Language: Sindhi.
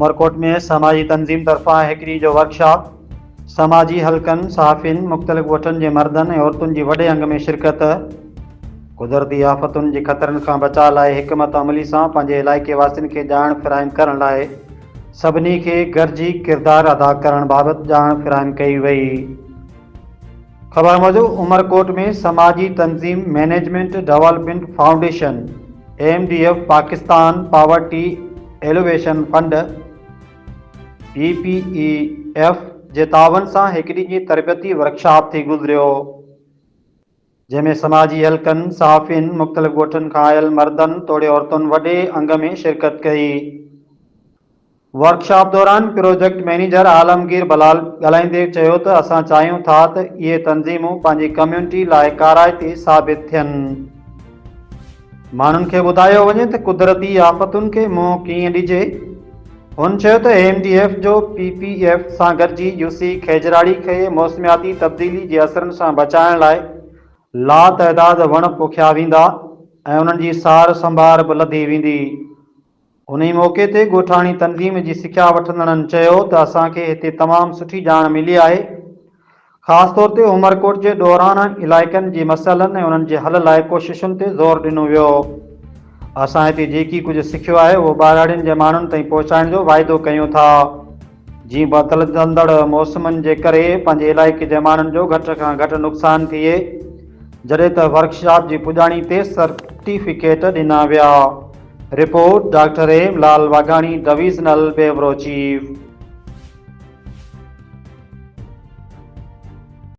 عمرڪوٽ ۾ سماجي تنظيم طرفان هڪ ڏينهن جو ورڪشاپ، سماجي حلقن، صحافين، مختلف ڳوٺن جي مردن ۽ عورتن جي وڏي انگ ۾ شرڪت، قدرتي آفتن جي خطرن کان بچاء لاء حڪمت عملي سان پنهنجي علائقي واسين کي ڄاڻ فراهم ڪرڻ لاء سڀني کي گڏجي ڪردار ادا ڪرڻ بابت ڄاڻ فراهم ڪئي وئي. خبر موجب عمرڪوٽ ۾ سماجي تنظيم management development foundation, M D F, Pakistan poverty alleviation fund, P P A F, جي تعاون سان هڪ ڏينهن جي تربيتي ورڪشاپ ٿي گذريو، جنهن ۾ سماجي حلقن، صحافين، مختلف ڳوٺن کان آيل مردن توڙي عورتن وڏي انگ ۾ شرڪت ڪئي. ورڪشاپ دوران پروجيڪٽ مئنيجر عالمگير بلال ڳالهائيندي چيو ته اسان چاهيون ٿا ته اهي تنظيمون پنهنجي ڪميونٽي لاء ڪارائتي ثابت ٿين. ماڻهن کي ٻڌايو وڃي ته قدرتي آفتن کي منهن ڪيئن ڏجي. هن چيو ته ايم ڊي ايف جو پي پي ايف سان گڏجي يو سي کيجراڙي کي موسمياتي تبديلي جي اثرن سان بچائڻ لاء لاتعداد وڻ پوکيا ويندا ۽ انهن جي سار سنڀار به لڌي ويندي. انهي موقعي تي ڳوٺاڻي تنظيم جي سکيا وٺندڙن چيو ته اسان کي هتي تمام سٺي ڄاڻ ملي آهي، خاص طور تي عمرڪوٽ جي ڏورانهن علائقن جي مسئلن ۽ انهن جي حل لاء ڪوششن تي زور ڏنو ويو. اسان هتي جيڪي ڪجهه سکيو آهي اهو ٻهراڙين جي ماڻهن تائين پهچائڻ جو واعدو ڪيون ٿا، جيئن بدلجندڙ موسمن جي ڪري پنهنجي علائقي جي ماڻهن جو گهٽ کان گهٽ نقصان ٿئي، جڏهن ته ورڪشاپ جي پڄاڻي تي سرٽيفڪيٽ ڏنا ويا. Report, doctor M Lal Waghani, divisional bureau chief.